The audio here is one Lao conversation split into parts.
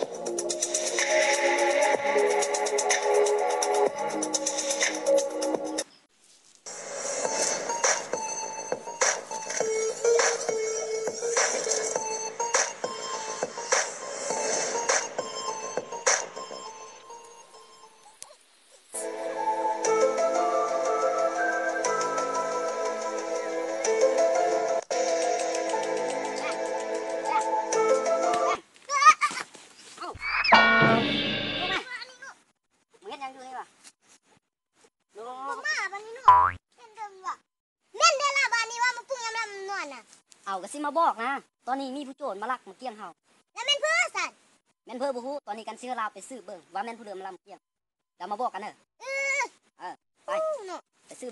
ເອົ້າ ລົງມາ ມຶງເຮັດຫຍັງຢູ່ນີ້ວະ? ລົງ ບໍ່ມາບາດນີ້ເນາະ ແມ່ນເດີວ່າ ແມ່ນເດີລະບາດນີ້ວ່າມາປຸງຍາມລຳນວນນະ. ເອົາ ກະຊິມາບອກນະ ຕອນນີ້ມີຜູ້ໂຈນມາລັກໝາກກ້ຽງເຮົາ. ລະແມ່ນເພີຊັ້ນ? ແມ່ນເພີບໍ່ຮູ້ ຕອນນີ້ກັນຊິລາວໄປສືບເບິ່ງວ່າແມ່ນຜູ້ເດີມາລັກໝາກກ້ຽງ. ດຽວມາບອກກັນເດີ. ເອີ ເອີ ໄປ ເນາະ ໄປສືບ.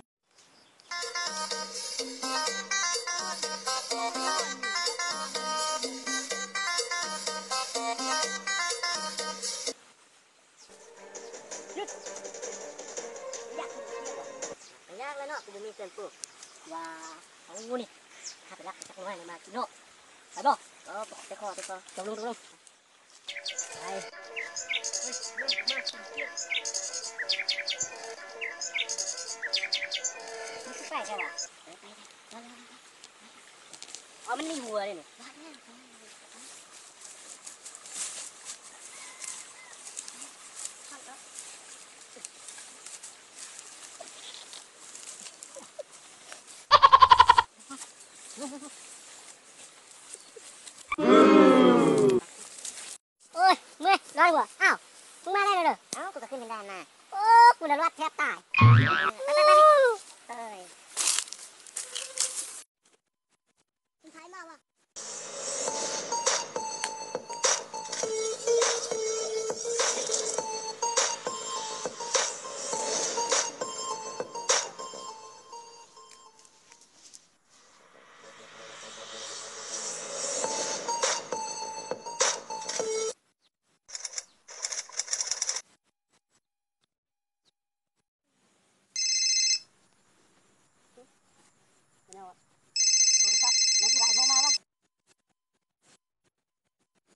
ຢຸດ ຢາກກິນເຂົ້າ ກະຢາກແລ້ວເນາະ ກູບໍ່ມີເຄື່ອງປູກ ວ່າ ເອົານີ້ ຫາໄປລັກຈັກໜ່ວຍມາກິນເນາະ ໄປບໍ່? ເອີ ໄປຂໍ ໄປຂໍ ຕົກລົງ ຕົກລົງ. ໄປ ມັນຄືແປກແທ້ວະ ເອົາ ມັນມີຫົວເດ້ນີ້. ໂອ້ຍ ເມື່ອຍ ຮ້ອນຫົວ. ອ້າວ ມຶງມາແລ້ວເດີ. ເອົ້າ ກູກະຂຶ້ນເປັນໄດ້ຫັ້ນນາ. ໂອ້ ກູລະລວດແທບຕາຍ. ໄປ ໄປ ໄປ ເອີຍ. ໂທລະສັບ ແມ່ນຜູ້ໃດໂທມາວະ?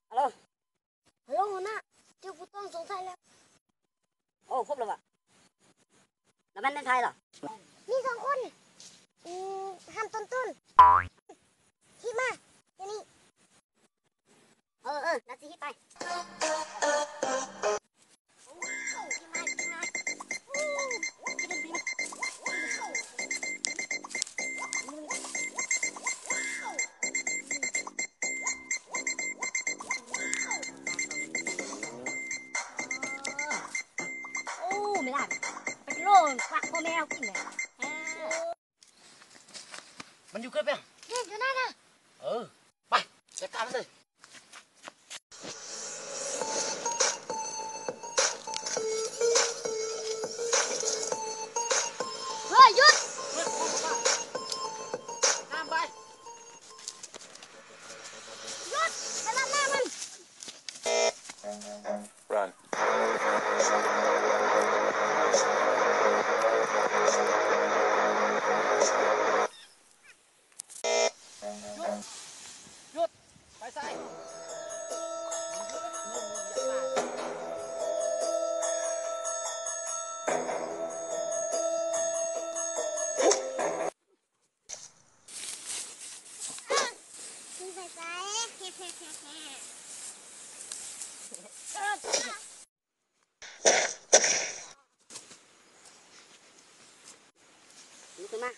ຮັລໂຫຼ ຮັລໂຫຼ ຫົວໜ້າ ເຈີຜູ້ຕ້ອງສົງໄສແລ້ວ. ໂອ້ ຄົບແລ້ວວະ. ລະແມ່ນ ແມ່ນໃຜລະ? ມີສອງຄົນ ອືມ ຫ້າມຕົ້ນໆ ຮີບມາດຽວນີ້. ເອີ ເອີ ລະຊິຮີບໄປ. ໂອ້ ແມ່ຫຼ້ານ ໄປໂລນ ຄວັກພໍ່ແມ່ເຮົາກິນແຫຼະ. ມັນຢູ່ເກີດແບບ ເຮັດຢູ່ນັ້ນນະ. ເອີ ໄປ ຈັດການມັນເລີຍ. ເຮີ້ຍ ຢຸດ ຫ້າມໄປ. ຢຸດ ໄປຕັດໜ້າມັນ. Run. ຢຸດ ຢຸດ ໄປໃສ? ລຸກຂຶ້ນມາ.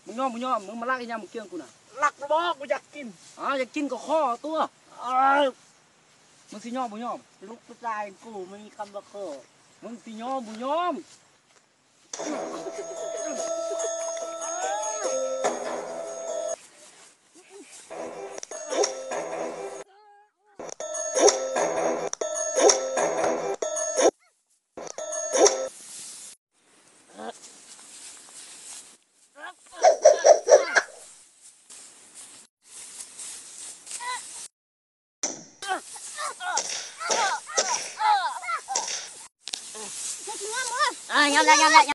ມຶງຍອມບໍ່ຍອມ? ມຶງມາລັກອີຫຍັງໝາກກ້ຽງກູນະ? ລັກບໍ່? ກູຢາກກິນ. ອ້າວ ຢາກກິນກໍຂໍຕົວະ. ອ້າວ ມຶງຊິຍອມບໍ່ຍອມ? ລູກຜູ້ຊາຍກູບໍ່ມີຄຳວ່າຂໍ. ມຶງຊິຍອມບໍ່ຍອມ? ຍອມແລ້ວ ຍອມແລ້ວ.